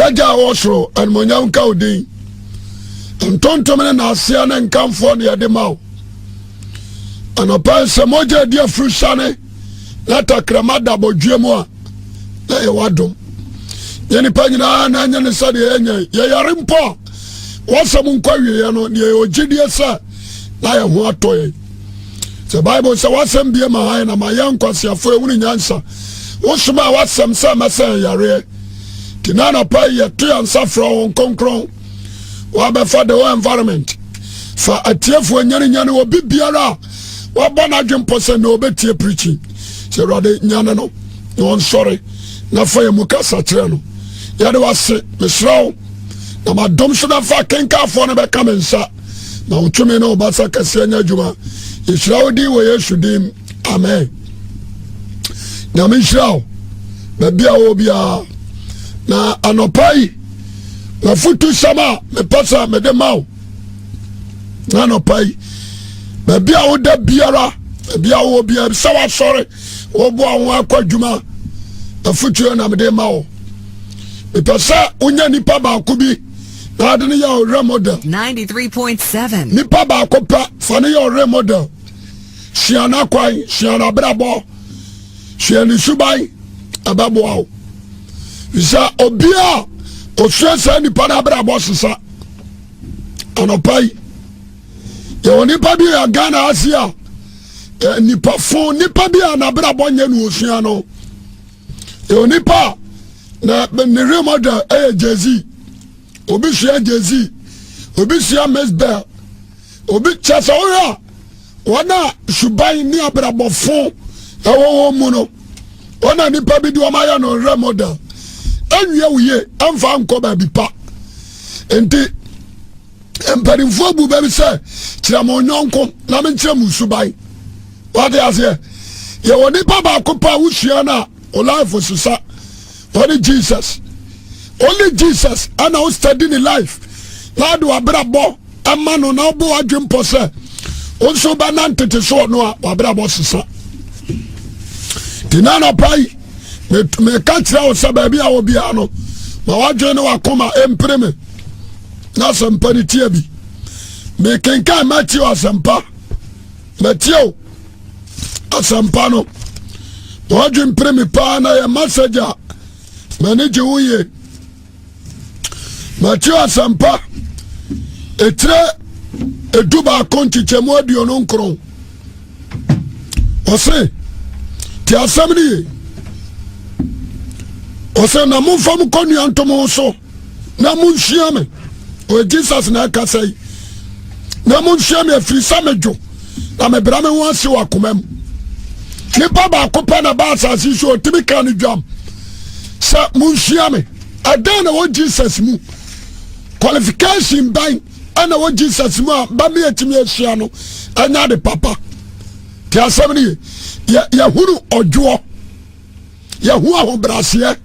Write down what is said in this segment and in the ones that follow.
Yɛagya a ɔwɔ soro, animuonyam nka wo din. Ntontom ne naaseɛ ne nkamfoɔ ne yɛde ma wo. Anɔpa sɛ mogya adi afuru sane na takrama da bɔdwie mu a, na yɛwɔ adom. Yɛ nipa nyinaa na ɛnyɛ ne sɛdeɛ yɛnyɛ. Yɛyare mpo a, wɔsɛm nkɔ awieɛ no, deɛ yɛwɔ gyidie sɛ na yɛn ho atɔ yɛn. Sɛ Bible sɛ w'asɛm bie ma hann na ma yɛn nkwaseafoɔ ehunu nyansa. Wosoma a w'asɛm sɛ mɛsɛ yɛn yareɛ. Nti na anɔpa yi yɛto yɛn nsa frɛ wɔn kronkron. Wabɛfa the whole environment. Fa atiefoɔ nyanenyane obi biara a wabɔ n'adwene pɔ sɛ na ɔbɛtie preaching. Sɛ Awurade nyane no na ɔnsɔre na fa yɛn mu kasa kyerɛ no. Yɛde wase mesrɛ wo na madom so na fa kenkafoɔ no bɛka me nsa. Na wo tumi ne wo basa kɛseɛ nyɛ adwuma. Yɛhyira wo din wɔ Yesu din. Amen. Nyame nhyira wo baabi a wɔ biara. Na anɔpa yi, mafotu sɛm a mepɛ sɛ mede ma wo na anɔpa yi, baabi a woda biara, baabi a wowɔ biara, sɛ woasɔre woboa wo akɔ adwuma, afotuo na mede ma wo. Mepɛ sɛ wonya nipa baako bi na ade no yɛ ɔwerɛ model. 93.7. Nipa baako pɛ fa no yɛ ɔwerɛ model. Sua n'akwan, sua n'abrabɔ, sua ne suban, ɛbɛboa wo. Sɛ obi a osua saa nipa n'abrabɔ sesa. Anɔpa yi, yɛwɔ nipa bi a Ghana ase a eh, nipa fo nipa bi a n'abrabɔ nyɛ no osua no. Yɛwɔ nipa a na ne real model ɛyɛ Jay-Z. Obi sua Jay-Z, obi sua Miss Bell, obi kyɛ sɛ wohwɛ a wɔn a suban ne abrabɔfo ɛwɔ wɔn mu no wɔn a nipa bi de wɔn ayɛ no role model ɛnwie wo yie ɛnfa nkɔ baabi pa nti mpanimfoɔ bu baabi sɛ kyerɛ mo nyɔnko na menkyerɛ mo suban wate aseɛ yɛwɔ nipa baako pa a wosua no a o life sesa ɔne Jesus only Jesus ɛna wo study ne life na ade wabrabɔ ɛma no na wobɔ wadwe mpɔ sɛ wo nso wobɛna ntete so ɔno a wabrabɔ sesa nti na anɔpa yi meka kyerɛ wo sɛ baabi a wɔ biara no ma wadwene ne wakoma ɛmpere me na asɛmpa no tie bi. Mekenkan Matthew asɛmpa, Matthew asɛmpa no ma wadwene pere me paa na yɛ message a m'ani gye wo yie. Matthew asɛmpa etire 11 nkyekyɛmu 29 ɔse te asɛm no ye. Ɔse na momfa mo kɔnnua nto mo so na monsua me. Ɔyɛ Jesus na ɛkasa yi. Na monsua me afiri sɛ medwo na mebrɛ me ho ase wɔ akoma mu. Nipa baako pɛ na ba asase so ɔtumi ka no dwam sɛ monsua me. Ɛdɛn na wɔ Jesus mu? Qualification bɛn ɛna wɔ Jesus mu a ba mi atumi asua no ɛnya ade papa? Te asɛm no ye. Yɛhunu ɔdwoɔ, yɛhu ahobrɛaseɛ.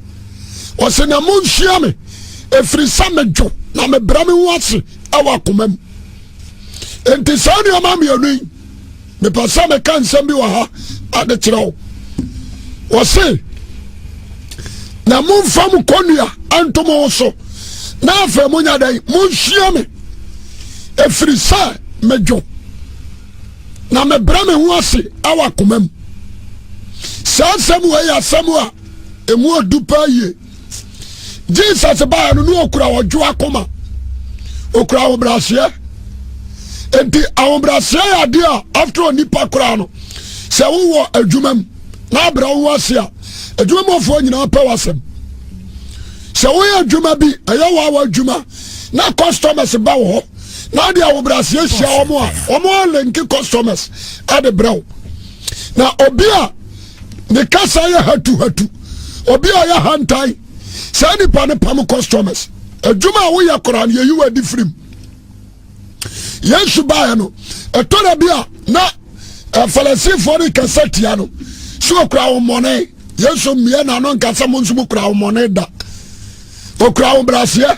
Ɔsɛ na monsua me ɛfiri sɛ medwo na mebrɛ me ho ase ɛwɔ akoma mu. Enti saa nneɛma mmienu yi mepɛ sɛ meka nsɛm bi wɔ ha ade kyerɛ wo. Wɔse na momfa mo kɔnnua nto mo ho so na afei monya dɛn? Monsua me ɛfiri sɛ medwo na mebrɛ me ho ase ɛwɔ akoma mu. Saa asɛm wei yɛ asɛm a ɛmu ɔdu paa yie. Jesus baeɛ no ne ɔkura ɔdwo akoma, ɔkura ahobrɛaseɛ. Enti ahobrɛaseɛ yɛ adeɛ a after all nipa koraa no sɛ wowɔ adwuma mu na abrɛ wo ho ase a adwuma mu afoɔ nyinaa pɛ w'asɛm. Sɛ woyɛ adwuma bi ɛyɛ wɔ awɔ adwuma na customers ba wɔ hɔ na ade ahobrɛaseɛ hyia wɔn a wɔn alenke customers ade brɛ wo. Na obi a ne kasa yɛ hatuhatu, obi a ɔyɛ hantan, saa nipa no pam customers. Adwuma a woyɛ koraa no yɛyi wo adi firim. Yesu baeɛ no ɛtɔ da bi a na Farisifoɔ no kasa tia no sɛ ɔkura ahommɔne. Yesu mmea n'ano nka sɛ mo nso mo kura ahommɔne da. Ɔkura ahobrɛaseɛ.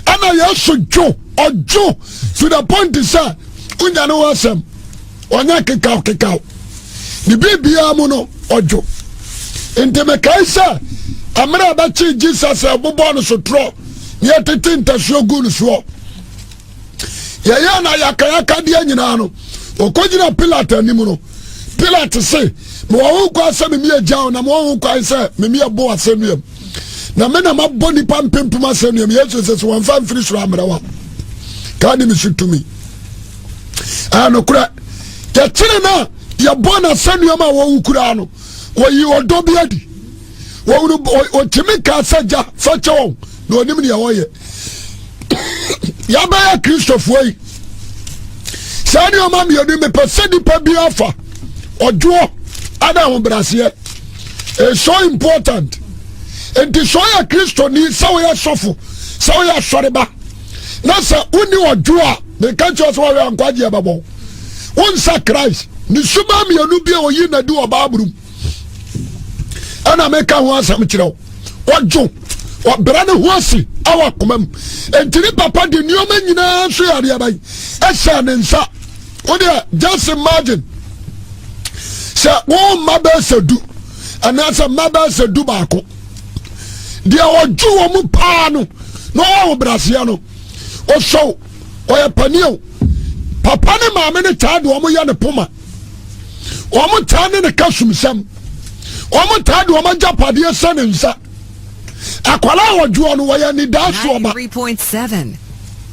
Ɛna Yesu dwo, ɔdwo to the point sɛ wonya ne ho asɛm ɔnyɛ kekaw kekaw. Ne biribiara mu no ɔdwo. Nti mekae sɛ mmerɛ a bɛkyee Jesus a ɛbobɔɔ no sotorɔ Ne yɛtete ntasuo gu no soɔ. Yɛyɛ na yakayakadeɛ nyinaa no, ɔkɔgyina Pilate anim no, Pilate se, mewɔ ho kwan sɛ memi agya wo na mewɔ ho kwan sɛ memi ɛbo asɛnnuam. Na me na mabɔ nipa mpempem asɛnnuam. Yesu sɛ sɛ wɔmfa mfiri soro ammrɛ wa. Ka ne me so tumi. Ɛyɛ nokorɛ. Yɛkyere no a yɛbɔ no asɛnnuam a wɔwu koraa no, wɔyi ɔdɔ bi adi. Wɔwunu ɔtumi kaa sɛ gya fa kyɛ wɔn na ɔnim nea ɔyɛ. Yɛabɛyɛ Kristofoɔ yi. Saa nneɛma mmienu mepɛ sɛ nipa bi afa ɔdwoɔ ana ahobrɛaseɛ. It's so important. Nti sɛ ɔyɛ Kristoni sɛ woyɛ sɔfo sɛ woyɛ asɔreba na sɛ wonni ɔdwoɔ a meka kyerɛ sɛ wɔyɛ nkwagyeɛ bɛbɔ wonsa Christ ne suma mmienu bi a ɔyi nadi wɔ Bible mu. Ɛna meka ho asɛm kyerɛ wo. Ɔdwo, ɔbrɛ ne ho ase awɔ akoma mu. Enti ne papa de nneɛma nyinaa nso yɛ adeɛ bɛn ɛhyɛ ne nsa. Wo deɛ just imagine sɛ wo mma bɛyɛ sɛ du anaasɛ mma bɛyɛ sɛ du baako. Deɛ ɔdwo wɔ mu paa no na ɔwɔ ahobrɛaseɛ no ɔsɔw ɔyɛ panin o. Papa ne maame ne taa de wɔn yɛ ne poma. Wɔn taa ne ne ka sumsɛm. Wɔn taa de wɔn agyapadeɛ hyɛ ne nsa. Akwadaa a ɔdwoɔ no wɔyɛ anidasoɔ ma. 93.7.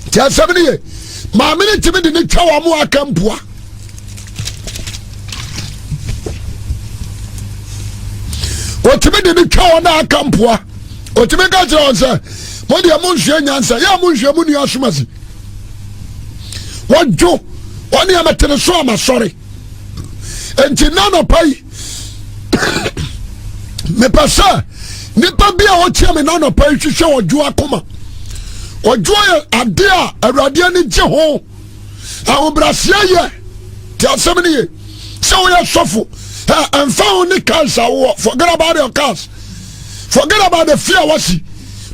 Nti asɛm no ye. Maame no tumi de ne twa wɔn aka mpoa. Wɔtumi de ne twa wɔn aka mpoa. Wɔtumi ka kyerɛ wɔn sɛ, mo deɛ monhwɛ nyansa, yɛ a monhwɛ mo nua asomasi. Wɔdwo wɔn nea mete so a masɔre. Nti na nɔpa yi mepɛ sɛ nipa bi a ɔkyia me na nɔpa yi hwehwɛ ɔdwo akoma. Ɔdwo yɛ ade a Awurade ani gye ho. Ahobrɛaseɛ yɛ te asɛm no ye. Sɛ woyɛ sɔfo, ɛmfa ho ne cars a wowɔ, forget about your cars. Forget about the fear wasi.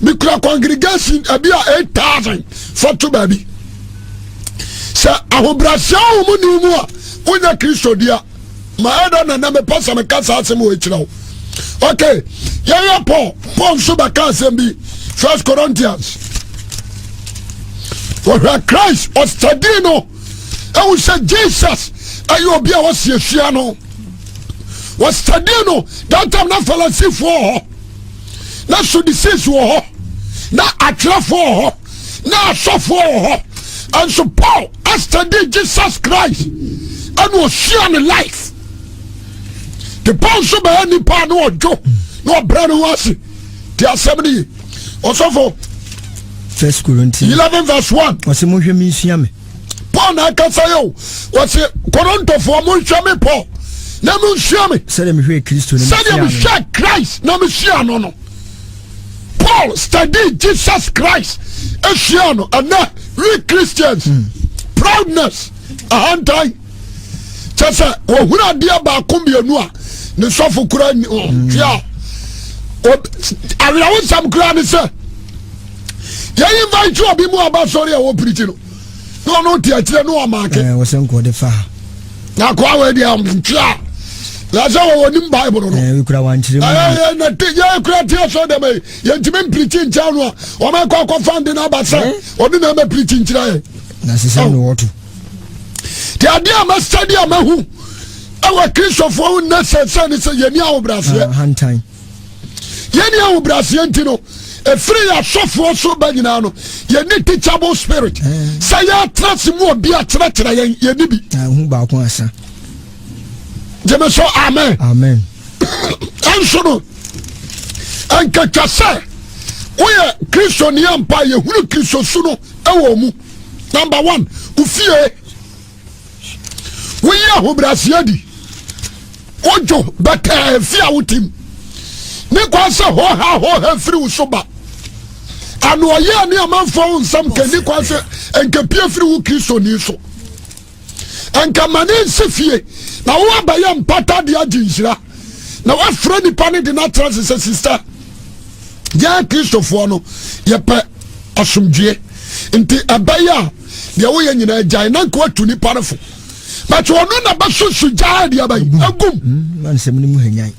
Mekura congregation ebi a 8,000 fa to baabi. Sɛ ahobrɛaseɛ wɔ mu ne mu a, wonyɛ Kristo dea. Ma ɛdɔ na na mepɛ sɛ meka saa asɛm wɔ akyerɛ wo. Okay, yɛyɛ Paul. Paul nso bɛka asɛm bi. First Corinthians. Wɔhwɛ Christ, ɔstudy no. Ɛhu sɛ Jesus ɛyɛ obi a wɔsiasua no. Wɔstudy no, that time na Farisifoɔ wɔ hɔ. Na Sadducees wɔ hɔ. Na atwerɛfoɔ wɔ hɔ. Na asɔfoɔ wɔ hɔ. Nso Paul study Jesus Christ ɛna ɔsua ne life. Te Paul nso bɛyɛ nipa a na ɔdwo na ɔbrɛ ne ho ase. Te asɛm no ye. Ɔsɔfo. First Corinthians 11 verse 1. Ɔsɛ monhwɛ me nsua me. Paul na akasa yɛ o. Wɔse Korintofoɔ monhwɛ me Paul na monsua me. Sɛdeɛ mehwɛ Kristo na Sɛdeɛ mehwɛ Christ na mesua no no. Paul studied Jesus Christ esua no. Ɛnɛ we Christians proudness ahantan kyɛ sɛ wɔhunu adeɛ baako mmienu a ne sɔfo kura tua awerɛwosɛm kura ne sɛ yɛn invite obi mu aba sɔre a wɔpirikyi no na ɔno te akyirɛ ne ɔmaake wɔsɛ nkɔde fa ha na akoa wɔ deɛ tua na sɛ wɔwɔ nim bible no kura wankyerɛ mu na te yɛ kura te asɔ dɛm yi yɛntumi mpirikyi nkyɛn no a wɔn akɔ akɔfa nde no aba sɛ ɔno na ɛmɛ pirikyi nkyerɛ yɛn na sisɛ no wɔto te adeɛ a masɛde a mahu ɛwɔ kristofoɔ ho nnɛ sɛ sɛ ne sɛ yɛni ahobrɛaseɛ hantan yɛni ahobrɛaseɛ nti no ɛfiri yɛ asɔfoɔ so ba nyinaa no yɛni teachable spirit sɛ yɛatra se mu obi akyerɛkyerɛ yɛn yɛni bi hu baako asa gyeme so amen amen ɛnso no ɛnkatwa sɛ woyɛ kristoni ampa yɛhunu kristosu no ɛwɔ mu. Number one, ofie woyi ahobrɛaseɛ di wodwo bɛtɛɛ fi a wotim ne kwan sɛ hɔha hɔha firi wo so ba ano ɔyɛ ne amanfoɔ wo nsɛm ka ni kwan sɛ nkapie firi wo kristoni so nka ma ne nsi fie na wo abɛyɛ mpata de agye nhyira na wafrɛ nipa no de no atra se sɛ sista yɛn kristofoɔ no yɛpɛ asomdwie nti ɛbɛyɛ a deɛ woyɛ nyinaa gyae na nka watu nipa no fo but ɔno na bɛsoso gyaa deɛ bɛyi agum nsɛm no mu hanyan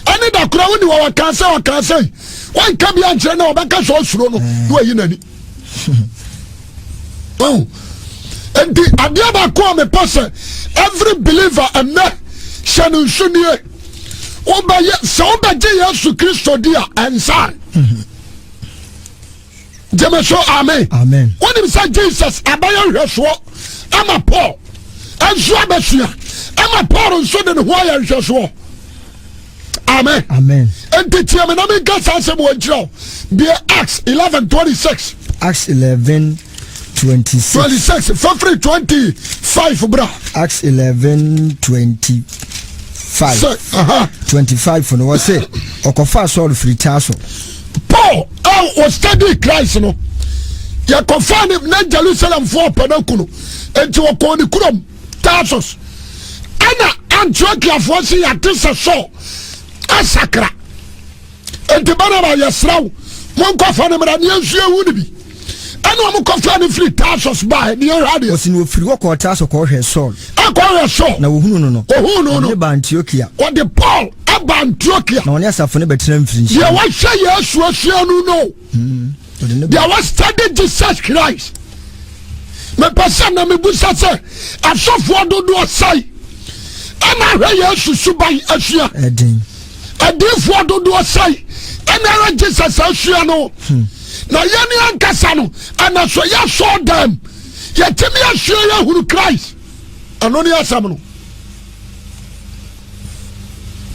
ɛne da kora wo ni wɔ wɔka sɛ wɔka sɛ. Wanka bi ankyerɛ na ɔbɛka sɛ ɔsuro no na wayi n'ani. Oh. Nti adeɛ baako a mepɛ sɛ every believer ɛnɛ hyɛ no nso nie wobɛyɛ sɛ wobɛgye Yesu Kristo di a ɛnsa. Gyeme so amen. Amen. Wonim sɛ Jesus abɛyɛ nhwɛsoɔ ama Paul nso abɛsua ama Paul nso de ne ho ayɛ nhwɛsoɔ. Amen. Amen. Nti tie me na menka saa asɛm wɔ nkyerɛ wo. Bie Acts 11:26. Acts 11 26. 26 fafiri 25 bra. Acts 11 25. Sɛ, aha. 25 no wɔ se ɔkɔfaa Saul firi Tarso. Paul a ɔstudy Christ no yɛkɔfaa ne na Jerusalemfoɔ pɛ no aku no nti ɔkɔɔ ne kurom Tarsus ɛna Antiochiafoɔ se yɛate sɛ Saul asakra nti Barnaba yɛsrɛ wo monkɔfa no mmra ne yɛnso yɛhu no bi ɛna wɔn kɔfaa no firi Tarsus baeɛ ne yɛhwɛ adeɛ. Ɔsi na ofiri hɔ kɔɔ Tarso kɔhwɛɛ Saul. Ɛkɔhwɛ Saul. Na wɔhunu no no. Ohuu no no. Ɔde no baa Antiokia. Wɔde Paul ɛba Antiokia. Na ɔne asafo no bɛtena mfirinhyia. Deɛ wɔhwɛ Yesu asua no no. Deɛ wɔstudy Jesus Christ. Mepɛ sɛ na mebusa sɛ asɔfoɔ dodoɔ sɛe ɛna ahwɛ Yesu suban asua. Ɛden. Adiifoɔ dodoɔ sɛe ɛna ahwɛ Jesus asua no. Na yɛne ankasa no ɛna so yɛasɔ dɛm yɛtumi asua yɛhunu Christ. Ɛno ne asɛm no.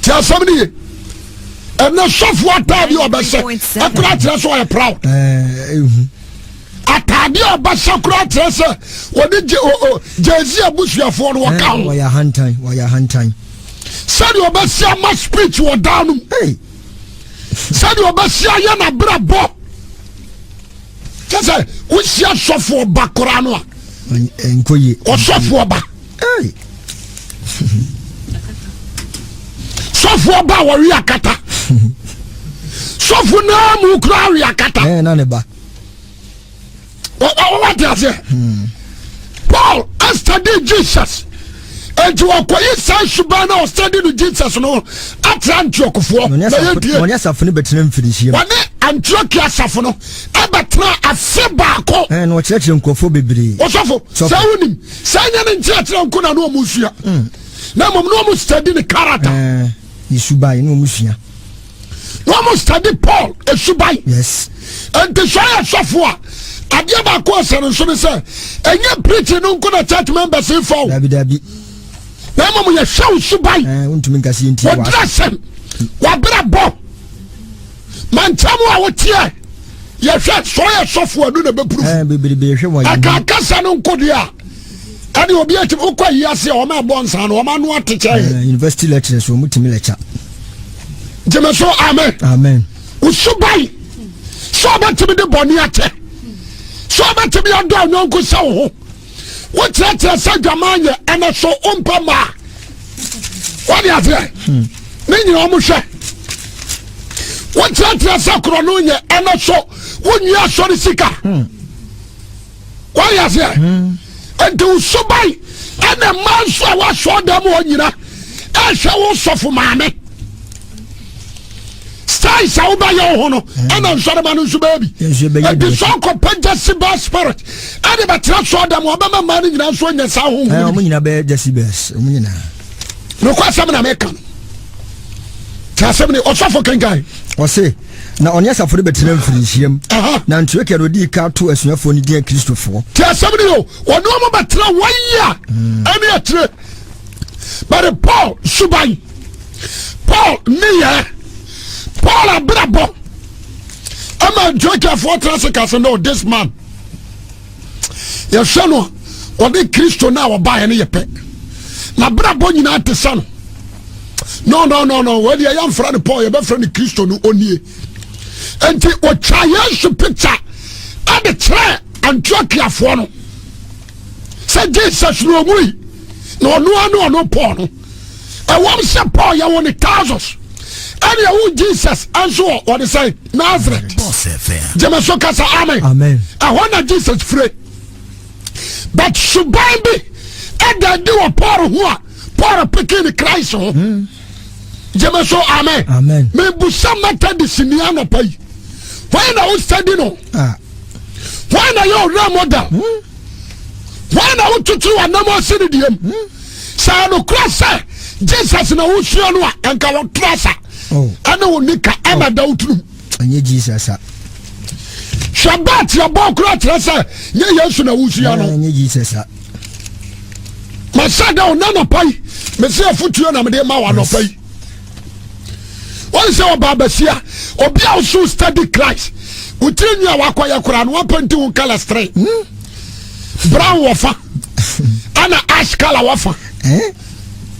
Ti asɛm no ye. Ɛnɛ sɔfoɔ ataadeɛ ɔbɛhyɛ ɛkora kyerɛ sɛ ɔyɛ proud. Ataadeɛ ɔbɛhyɛ kora kyerɛ sɛ wɔde Jay-Z abusuafoɔ no wɔka ho. Wɔyɛ ahantan, wɔyɛ ahantan. Sɛdeɛ ɔbɛsi ama speech wɔ dan no mu. Sɛdeɛ ɔbɛsi ayɛ n'abrabɔ. Kyɛ sɛ wohyia sɔfoɔ ba koraa no a. Nkɔ yie. Ɔsɔfoɔ ba. Sɔfoɔ ba a wɔwe akata. Sɔfo naa mu koraa we akata. Ɛɛ na ne ba. Wate aseɛ. Paul study Jesus. Enti wɔkɔyi saa suban na ɔstudy no Jesus no atra Antiochfoɔ. Na wɔne asafo no bɛtena mfirinhyia mu. Wɔne Antiochia asafo no ɛbɛtena afe baako. Ɛɛ na ɔkyerɛkyerɛ nkurɔfoɔ bebree. Ɔsɔfo, sɛ wonim, sɛ nyɛ ne nkyerɛkyerɛ nko na ne ɔmo sua. Na mmom ne ɔmo study ne character. Ɛɛ ne suban ne ɔmo sua. Na ɔmo study Paul esuban. Yes. Enti sɛ ɔyɛ sɔfo a, adeɛ baako a ɔsɛ no nso ne sɛ, ɛnyɛ preaching no nko na church members fa o. Dabi dabi. Na mmom yɛhwɛ wo suban. Ɛɛ wontumi nka sɛ yɛntie w'asɛm. Wɔdrɛsɛm, w'abrabɔ, mantam a woteɛ, yɛhwɛ sɛ ɔyɛ sɔfo a ɛno na ɛbɛpuru. Ɛɛ bebrebe yɛhwɛ wɔn. Ɛka kasa no nko deɛ a, ɛne obi akyi wokɔ ayi ase a wɔn ɛbɔ nsa no wɔn ano ate kyɛn. Ɛɛ university lecturers wɔn tumi lecture. Gyeme so amen. Amen. Wosuban sɛ ɔbɛtumi de bɔne akyɛ sɛ ɔbɛtumi adɔ ɔnyɔnko sɛ wo ho wokyerɛkyerɛ sɛ dwaman yɛ ɛnɛ so wompɛ mmaa wode aseɛ ne nyina ɔmo hwɛ wokyerɛkyerɛ sɛ korɔ no nyɛ ɛnɛ so wonwi asɔre sika wode aseɛ nti wo suban ɛna mmaa nso a woasɔɔ dɛm hɔ nyina ɛhwɛ wo sɔfo maame styles a wobɛyɛ wo ho no ɛna nsɔrema no nso bɛyɛ bi ɛnti sɛ ɔkɔpɛ Jezebel spirit ɛde bɛtena sɔɔ dɛm ɔbɛma mmaa no nyinaa nso anya saa honhom no bi nyinaa bɛyɛ Jezebels ɔmo nyinaa nokɔ asɛm na meka no ti asɛm ne ɔsɔfo kenkan ɔse na ɔne asafo no bɛtena mfirinhyiam na Antiokia na ɔdii ka to asuafoɔ no din Kristofoɔ ti asɛm ne o ɔne ɔmo bɛtena wɔyi a ɛne akyire But Paul suban, Paul nneyɛɛ, Paul abrabɔ ɛma Antiochiafoɔ tena ase ka sɛ no this man yɛhwɛ no a ɔne Kristo no a ɔbaeɛ no yɛ pɛ n'abrabɔ nyinaa te sɛ no no no no no wɔde ɛyɛ mfra no Paul yɛbɛfrɛ no Kristo no ɔnie nti ɔtwa Yesu picture ɛde kyerɛ Antiochiafoɔ no sɛ Jesus no ɔwui na ɔno ara ne ɔno Paul no ɛwɔm sɛ Paul yɛwɔ ne Tarsus ɛne ɛwo Jesus nso wɔ wɔde sɛ Nazareth gyeme so kasa amen ɛhɔ na Jesus fire but suban bi ɛda adi wɔ Paul ho a Paul peke ne Christ ho gyeme so amen mebusa Methodist ni anɔpa yi. Hwan na wo study no? Ah. Hwan na yɛ owura model? Hmm? Hwan na wotwetwe w'anam ase ne deɛ mu? Hmm? Sɛ ɛnokorɛ sɛ Jesus na wosua no a, ɛnka wɔtra sa oh. ɛne wo nika ɛna oh. da wo tunum. Ɛnyɛ Jesus a. Hwɛ bɛɛt yɛbɔ koraa kyerɛ sɛ nyɛ Yesu na wosua no. Ɛnyɛ Jesus a. Masɛ dɛ ɔna nɔpa yi mese afotuo na mede ma wɔ anɔpa yi. Wɔn sɛ ɔbaa basia obi a ɔso study Christ wotiri nwi a wakɔyɛ koraa no wapɛnti ho colours three hmm? brown wɔfa ɛna ash colour wɔfa eh?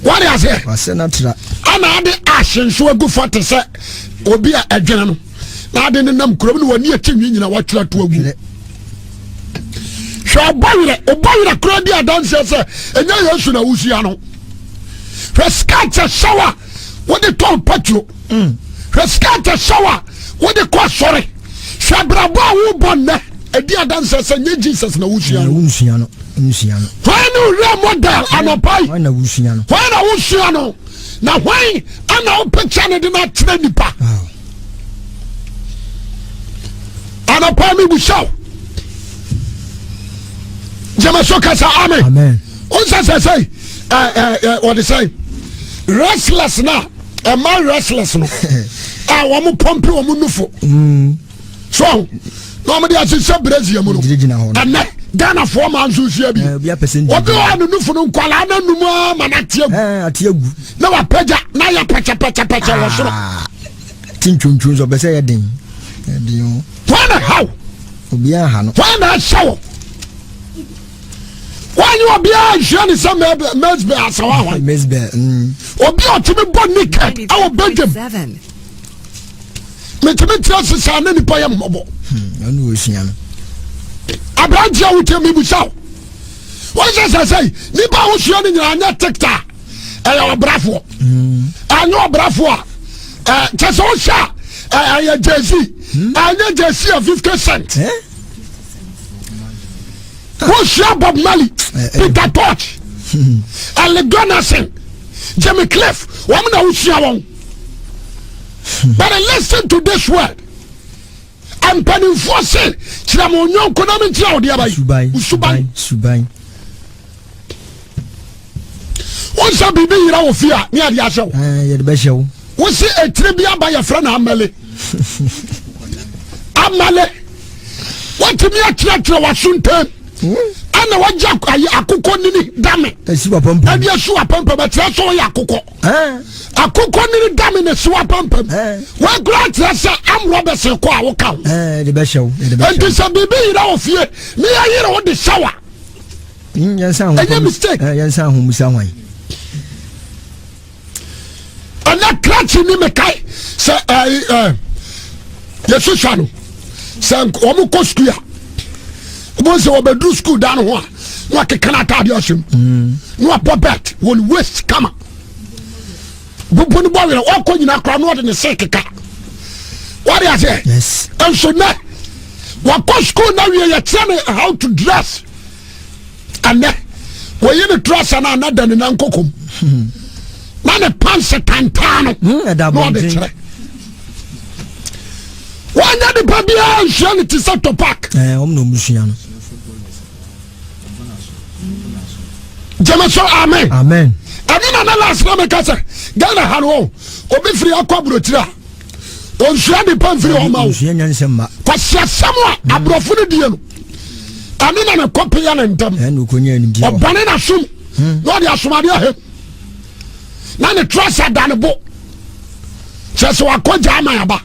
wɔde aseɛ ɛna ade ash nso agu fa te sɛ obi a ɛdwene no na ade ne nam kurom ne wɔne akyi nwi nyina wɔatwerɛ to agu hwɛ ɔbɔ werɛ ɔbɔ werɛ koraa di adanseɛ sɛ ɛnyɛ Yesu na wosua no. Hwɛ skirt ɛhyɛw a wode tɔn patro. Mm. Hwɛ skirt ɛhyɛw a wode kɔ asɔre. Hwɛ abrabɔ a wobɔ nnɛ. Ɛdi adanse sɛ nyɛ Jesus na wosua no. Wonsua no. Wonsua no. Hwan ne owura model anɔpa yi? Hwan na wosua no? Hwan na wosua no? Na hwan ana wopɛkyɛ ne de no akyerɛ nipa? Anɔpa mi busa wo. Gyeme so kasa amen. Amen. Wonsɛ sɛ sɛ wɔde sɛ restless na ɛma restless no a wɔn pɔmpe wɔn nufo mm. so na wɔn de ahyehyɛ brazier mu no ɛnɛ ghanafoɔ maa nso nhyia bi obi wɔ ne nufo no nkwalaa na num ama na ate agu na wapagya na yɛ pɛkyɛpɛkyɛpɛkyɛ wɔ soro ah, ti ntwontwo nso ɔbɛ sɛ yɛ den wɔn na haw obiara ha no wɔn na ahyɛ wɔ. Wanyɛ obiara nhyia ne sɛ Mesbel asawa hwan. Mesbel. Mm. Obi a ɔtumi bɔ naked ɛwɔ bedwam. Metumi tena ase saa ne nipa yɛ mmɔbɔ. Hmm, ɔno wɔ sua no. Aberanteɛ a wotie mi busa wo. Wɔn sɛ sɛ sɛ nipa a wosua no nyinaa nyɛ tikta ɛyɛ ɔbrafoɔ. Hmm. Ɛnyɛ ɔbrafoɔ a kyɛ sɛ wohyɛ a ɛyɛ jesi hmm. ɛnyɛ jesi a 50 cent. Eh? Wohyia Bob Marley, Peter Tosh, Ellie Donaldson, Jimmy Cliff, wɔn na wohyia wɔn. But listen to this word. Mpanimfoɔ se kyerɛ mo nyɔnko na menkyerɛ wo deɛ abayi. Suban. Suban. Wọ́n sɛ biribi yera wɔ fie a ne adeɛ ahyɛ wo. Yɛde bɛhyɛ wo. Wosi etire bi aba yɛfrɛ no amale. Amale. Watumi akyerɛkyerɛ w'aso ntam. Ɛna wagye akokɔ nini dame. Ɛde asi w'apampam ɛkyerɛ sɛ ɔyɛ akokɔ. Akokɔ nini dame na esi w'apampam. Wakura akyerɛ sɛ amorɔ bɛsɛ kɔ a woka ho. Nti sɛ biribi yera wɔ fie ne yɛyere wo de hyɛ wa. Ɛnyɛ mistake. Yɛnsa ahomusa hwan. Ɛnɛ krakye ni mekae sɛ ɛɛ ɛɛ yɛhwehwɛ no sɛ wɔn kɔ sukuu a wɔn sɛ wɔbɛduru sukuu dan ho a na wakeka n'ataade ahyɛ mu mm. na wabɔ bɛt wɔn waist kama bubu no bɔ werɛ ɔkɔ nyina koraa na ɔde ne se keka wɔde aseɛ nso nɛ wakɔ sukuu na wie yɛkyerɛ no how to dress. Ɛnɛ wɔyi ne trɔsa no a na da ne nan kokom na ne pants tantan no hmm, na ɔde kyerɛ wɔnyɛ nipa biara nsua ne te sɛ topak eh, wɔn na wɔn sua no gyeme so amen amen ɛne na na last na meka sɛ ghana ha no obi firi akɔ aburokyiri a ɔnsua nipa mfiri hɔ ma wo kwasiasɛm a aborɔfo no die no ɛne na ne kɔpe yɛ ne ntɛm ɔbɔne n'asom hmm. na ɔde asomadeɛ ahem na ne trɔsa da ne bo kyerɛ sɛ wakɔ gya ama aba